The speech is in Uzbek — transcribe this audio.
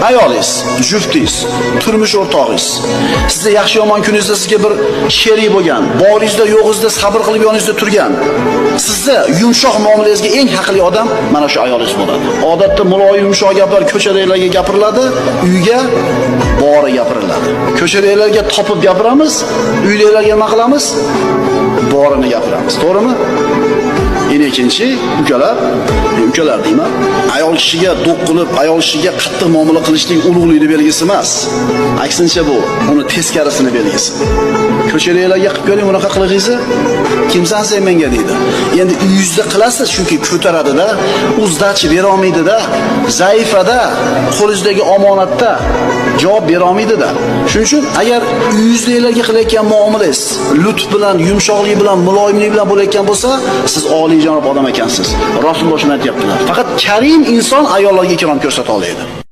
Ayolingiz, juftingiz, turmush o'rtog'ingiz, sizni yaxshi yomon kuningizda sizga bir sherik bo'lgan, boringizda yo'g'ingizda sabr qilib yoningizda turgan, sizni yumshoq muomalangizga eng haqli odam mana shu ayolingiz bo'ladi. Odatda muloyim yumshoq gaplar ko'chadagilarga gapiriladi, uyga bori gapiriladi. Ko'chadagilarga topib gapiramiz, uydagilarga nima qilamiz? Borini gapiramiz. To'g'rimi? Endi ikkinchi ukalar, ukalar deyman, ayol kishiga do'q qilib, ayol kishiga qattiq muomala qilishlik ulug'likning belgisi emas. Aksincha bu uni teskarisini belgisi. Ko'chadagilarga qilib ko'ring bunaqa qilig'ingizni, kimsan sen menga deydi. Endi uyingizda qilasiz, chunki ko'taradida, u сдачи bera olmaydida, zaifada, qo'lingizdagi omonatda javob bera olmaydida. Shuning uchun agar uyingizdagilarga qilayotgan muomalangiz lutf bilan, yumshoqlik bilan, muloyimlik bilan bo'layotgan bo'lsa, siz oliyjanob odam ekansiz. Rasululloh shuni aytyaptilar. Faqat karim inson ayollarga ikrom ko'rsata oladi.